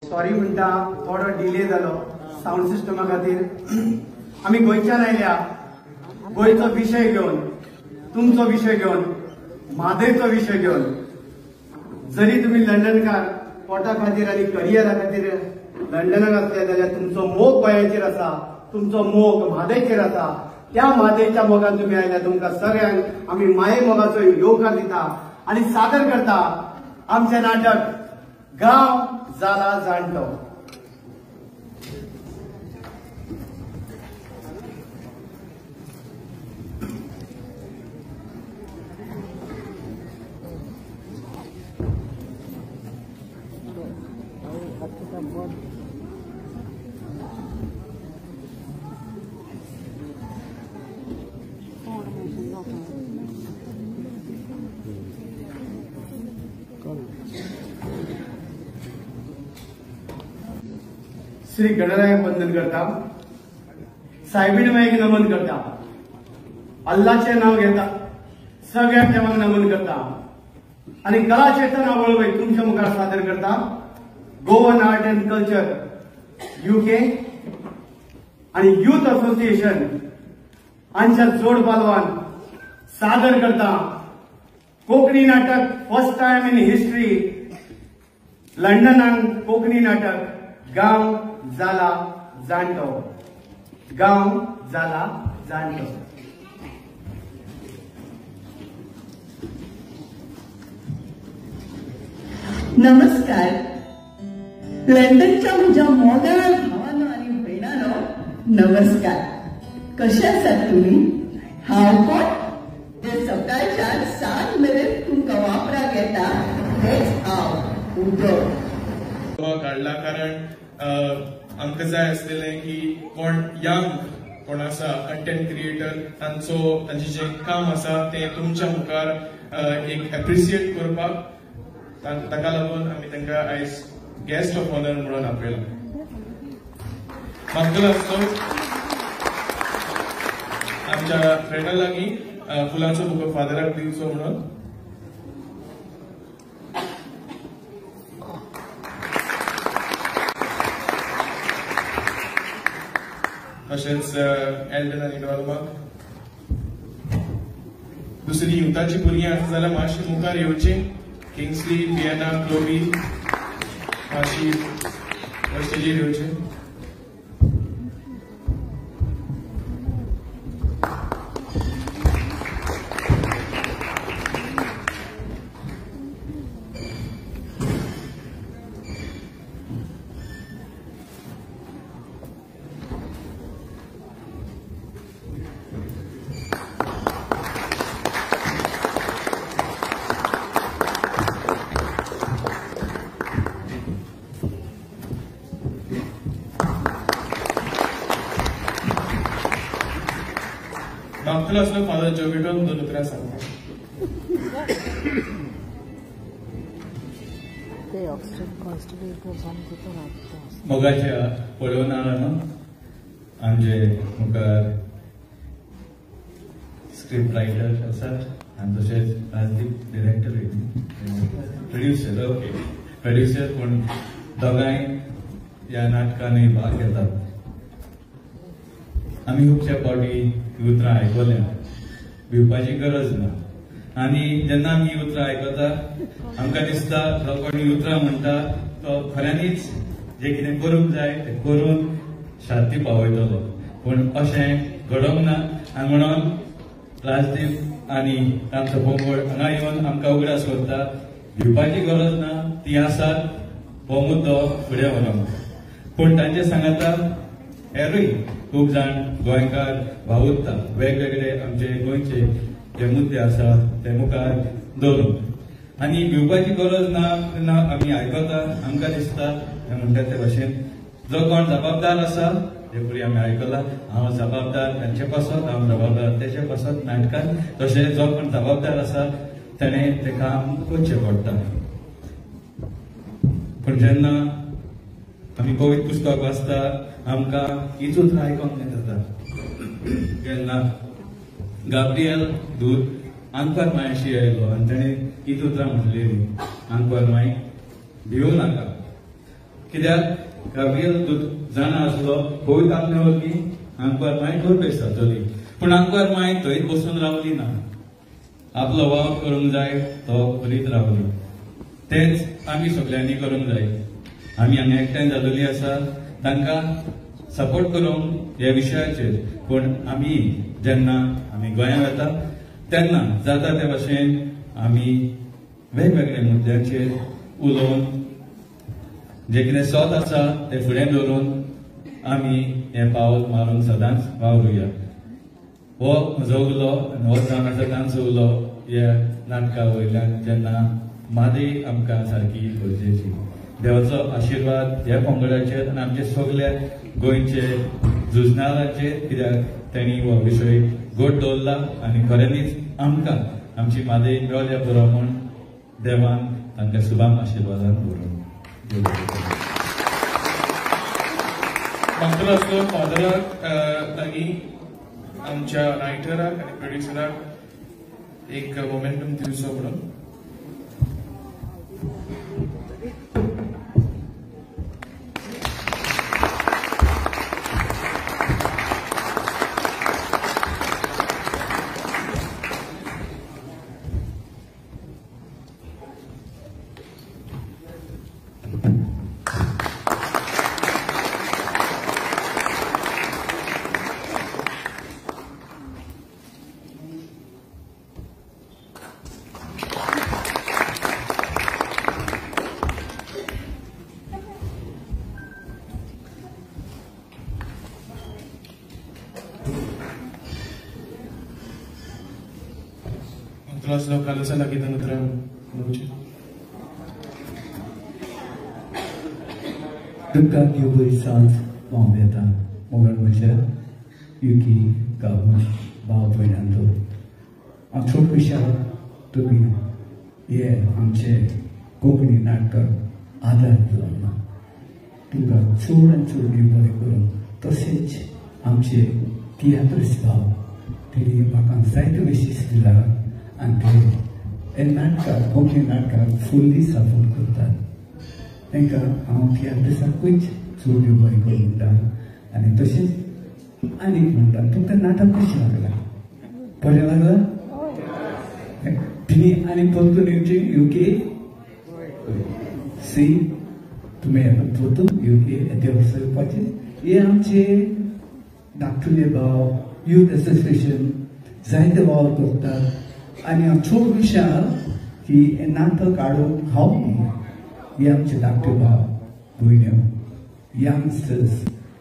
Sorry म्हणटा, थोडो delay जालो सावंड सिस्टमा खातीर. आमी गोंयच्यान आयल्या, गोंयचो विशय घेवन, तुमचो विशय घेवन, म्हादयचो विशय घेवन. जरी तुमी लंडनकार पोटा खातीर आनी करियरा खातीर लंडनाक आसले जाल्यार तुमचो मोग गोंयाचेर आसा, तुमचो मोग म्हादयचेर आसा. त्या म्हादयच्या मोगान तुमी आयल्या. तुमकां सगळ्यांक आमी माये मोगाचो येवकार दिता आनी सादर करता आमचें नाटक गांव जाला जाणटो. श्री गणरायाक वंदन करता, सायबीण माईक नमन करता, अल्लाचें नांव घेता, सगळ्या देवांक नमन करता आनी कला चेतना वळवय तुमच्या मुखार सादर करता. Goan art and culture UK आनी युथ असोसिएशन हांच्या जोड पालवान सादर करता कोंकणी नाटक. फर्स्ट टायम इन हिस्ट्री लंडनान कोंकणी नाटक गांव जाला जाणटो. गांव जाला जाणटो. नमस्कार. लंडनच्या म्हज्या मोगाळ भावानो आनी भयणानो नमस्कार. कशे आसात तुमी? हांव कोण जे सकाळच्या 7 मेरेन तुमकां वापराक येता तेच हांव उदक काडला. कारण आमकां जाय आसलेलें की कोण यंग कोण आसा कंटेंट क्रिएटर तांचो तांचें जें काम आसा तें तुमच्या मुखार एक एप्रिसिएट करपाक ताका लागून आमी तांकां आयज गेस्ट ऑफ ऑनर म्हणून आपयला. मागतलो आसलो आमच्या फ्रेंडा लागीं फुलांचो बुको फादराक दिवचो म्हणून. तशेंच एल्डन आनी डॉल्माक. दुसरी युथाची भुरगीं आसा जाल्यार मातशी मुखार येवची. किंग्सली, बियना, क्लोबी मातशी स्टेजीर येवची. मागतलो आसलो फादर जोगेटोन दोन उतरां सांगता. मोगाच्या पळोवणारानो आमचे मुखार स्क्रिप्ट रायटर आसा आनी तशेंच Rajdeep director, producer. Okay, producer पूण दोगांय ह्या नाटकांनी भाग घेतात. आमी खुबशे फावटी ही उतरां आयकल्या, भिवपाची गरज ना. आनी जेन्ना आमी ही उतरां आयकता आमकां दिसता जो कोण ही उतरां म्हणटा तो खऱ्यांनीच जें कितें करूंक जाय तें करून शांती पावयतलो. पूण अशें घडोवंक ना आनी म्हणून राजदीप आनी तांचो पंगड हांगा येवन आमकां उगडास करता भिवपाची गरज ना, ती आसात, हो मुद्दो फुडें व्हरूंक. पूण तांचे सांगाता हेरूय खूब जाण गोंयकार वावुरता वेगवेगळे आमचे गोंयचे जे मुद्दे आसा ते मुखार दवरून. आनी भिवपाची गरज ना तेन्ना आमी आयकता आमकां दिसता म्हणटा ते भाशेन जो कोण जबाबदार आसा ते फुडें आमी आयकला, हांव जबाबदार तांचे पासत, हांव जबाबदार तेचे पासत नाटकान. तशें जो कोण जबाबदार आसा तेणें तें काम करचें पडटा. पूण जेन्ना आमी पवित्र पुस्तक वाचता आमकां हीच उतरां आयकोंक मेळटा. जेन्ना गाब्रियल दूत आंकवार मायशी आयलो आनी ताणें हीच उतरां म्हणलेली, आंकवार माय भिवू नाका, कित्याक गाब्रियल दूत जाणा आसलो खंय आपले वरवीं आंकवार माय गोरबेस जातली. पूण आंकवार माय थंयच बसून रावली ना, आपलो वावर करूंक जाय तो करीत रावली. तेच आमी सगळ्यांनी करूंक जाय. आमी हांगा एकठांय जाल्ली आसा तांकां सपोर्ट करूंक ह्या विशयाचेर. पूण आमी जेन्ना आमी गोंयांत वता तेन्ना जाता ते भाशेन आमी वेगवेगळ्या मुद्द्यांचेर उलोवन जे कितें सत आसा तें फुडें दवरून आमी हें पावल मारून सदांच वावरुया. हो म्हजो उलो आनी हो जावन आसा तांचो उलो ह्या नाटका वयल्यान जेन्ना म्हादय आमकां सारकी गरजेची. देवाचो आशिर्वाद ह्या पंगडाचेर आनी आमचे सगल्या गोंयचे झुजणारांचेर, कित्याक तेणी हो विशय गोड दवरला आनी खऱ्यांनीच आमकां आमची म्हादय मेळ्ळ्या पुरो म्हूण देवान तांकां शुभाम आशिर्वादान दवरून. मागतलो आसलो फादराक लागीं आमच्या रायटराक आनी प्रोड्युसराक एक मोमेंटम दिवचो म्हणून. कार्लोसा लागीं उतरां उलोवचें. तुमकां न्यू बरी सांज पावूं येता मोगळ म्हज्या युकी गाबूश भाव भयणांचो. हांव चड खुशाल तुमी हे आमचे कोंकणी नाटकाक आदार दिलो ना. तुमकां चड आनी चड देव बरें करूं. तशेंच आमचे तियात्रिस्त भाव तेणी म्हाका जायते विशीस दिला आनी ते नाटकाक कोंकणी नाटकाक फुल्ली सपोर्ट करतात. तांकां हांव तियात्रिस्ताकूच चड देव बरें करूं म्हणटा. आनी तशेंच आनीक म्हणटा तुमकां नाटक कशें लागलां, बरें लागलां? तिणी आनी परतून येवची युके सी तुमी परतून युके येते वर्सा येवपाचें. हे आमचे धाकटुले भाव यूथ एसोसिएशन जायते वावर करतात आनी हांव चड खुशाल की हें नाटक हाडूंक हांव न्ही, हे आमचे धाकटे भाव भयण्यो youngsters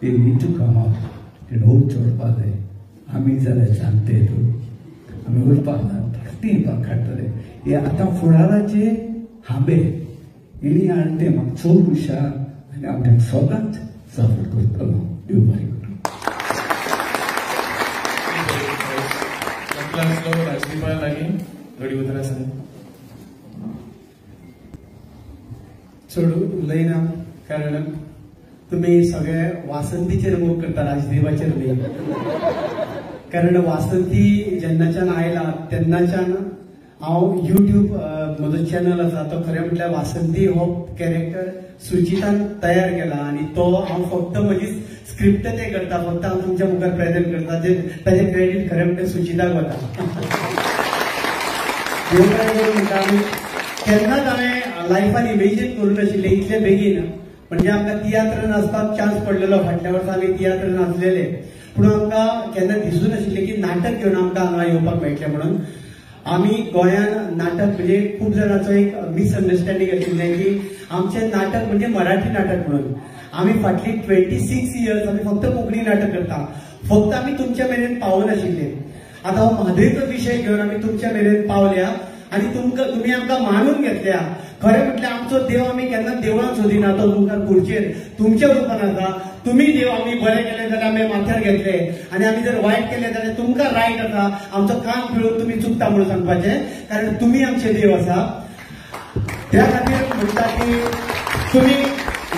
they need to come up तेणें वयर चडपा जाय. आमी जाल्यार जाणटे तूं आमी उरपाक ना, तीं काडटले. हे आतां फुडाराचे हांबे इली हाडटा ते म्हाका चड खुशाल आनी हांव तांकां सदांच सपोर्ट करतलो. देव बरें करूं. राजदीपा लागीं थोडी उतरां सांग. चड उलयना कारण तुमी सगळे वासंतीचेर मोग करता, राजदीपाचेर न्ही. कारण वासंती जेन्नाच्यान आयला तेन्नाच्यान हांव युट्यूब म्हजो चॅनल आसा तो खरें म्हटल्यार वासंती हो कॅरेक्टर सुचितान तयार केला आनी तो हांव फक्त म्हजी स्क्रिप्ट ते करता, फक्त हांव तुमच्या मुखार प्रेजेंट करता. ताजें क्रेडीट खरें म्हटल्यार सुचिताक वता. म्हणटा आमी केन्नाच हांवें लायफान इमेजीन करूं नाशिल्लें इतले बेगीन. म्हणजे आमकां तियात्र नाचपाक चान्स पडलेलो, फाटल्या वर्सा आमी तियात्र नाचलेले, पूण आमकां केन्ना दिसूं नाशिल्लें की नाटक घेवन आमकां हांगा येवपाक मेळटलें म्हणून. आमी गोंयांत नाटक म्हणजे खूब जाणांचो एक मिसअंडरस्टँडींग आशिल्लें की आमचें नाटक म्हणजे मराठी नाटक म्हणून. आमी फाटली 26 इयर्स आमी फक्त कोंकणी नाटक करता, फक्त आमी तुमच्या मेरेन पावनाशिल्ले. आतां हो म्हादयचो विशय घेवन आमी तुमच्या मेरेन पावल्या आनी तुमकां तुमी आमकां मानून घेतल्या. खरें म्हटल्यार आमचो देव आमी केन्ना देवळान सोदिना, तो तुमकां खुर्चेर तुमच्या रुपान आसा. तुमी देव आमी बरें केलें जाल्यार आमी माथ्यार घेतले आनी आमी जर वायट केलें जाल्यार तुमकां रायट आसा आमचो कान पिळून तुमी चुकता म्हणून सांगपाचें, कारण तुमी आमचे देव आसा. त्या खातीर म्हणटा की तुमी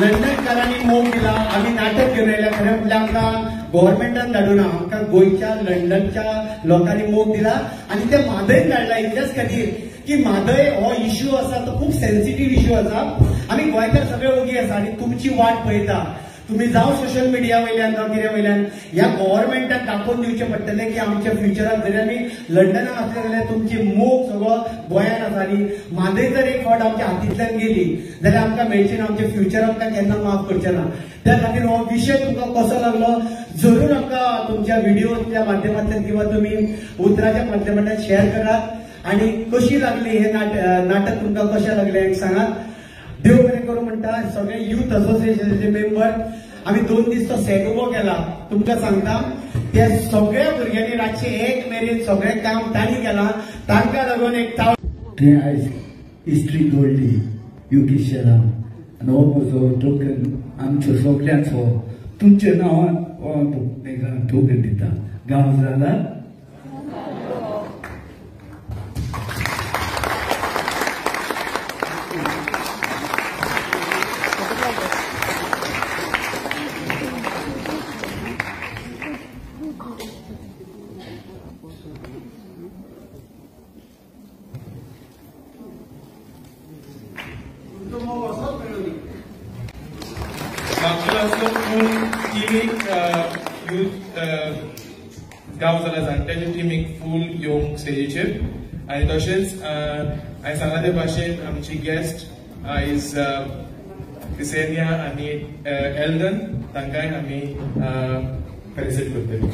लंडनकारांनी मोग दिला, आमी नाटक घेवन आयल्या. खरें म्हटल्यार आमकां गव्हर्मेंटान धाडूना, आमकां गोंयच्या लंडनच्या लोकांनी मोग दिला आनी ते म्हादयन धाडला. इतल्याच खातीर की म्हादय हो इश्यू आसा तो खूब सेन्सिटीव इश्यू आसा. आमी गोंयकार सगळे ओगी आसा आनी तुमची वाट पळयता. तुम्ही जावं सोशल मिडिया वयल्यान जावं कितें वयल्यान ह्या गव्हर्मेंटाक दाखोवन दिवचें पडटलें की आमच्या फ्युचराक जरी आमी लंडनाक आसले जाल्यार तुमची मोग सगळो गोंयान आसा आनी म्हादय जर एक फावट आमच्या हातींतल्यान गेली जाल्यार आमकां मेळची ना, आमच्या फ्युचर आमकां केन्ना माफ करचें ना. त्या खातीर हो विशय तुमकां कसो लागलो जरूर आमकां तुमच्या व्हिडिओच्या माध्यमांतल्यान किंवा तुमी उतराच्या माध्यमांतल्यान शेअर करात आनी कशी लागली हे नाटक तुमकां कशें लागलें सांगात. देव बरें करूं म्हणटा सगळे युथ असोसिएशनाचे मेंबर आमी 2 दीस तो सेट उबो केला. तुमकां सांगता त्या सगळ्या भुरग्यांनी रातचे 1 मेरेन सगळें काम तांणी केलां, तांकां लागून एक थंय आयज हिस्ट्री दवरली युकी शेरान आनी हो म्हजो टोकन आमचो सगल्यांचो तुमच्या नांवान हो तांकां टोकन दिता. गांव जाला गांव जाला जाणट्याच्या टिमीक फूल येवंक स्टेजीचेर आनी तशेंच हांवें सांगला ते भाशेन आमची गेस्ट आयज क्रिसेनिया आनी एल्डन तांकांय आमी फेलिसिट करतली.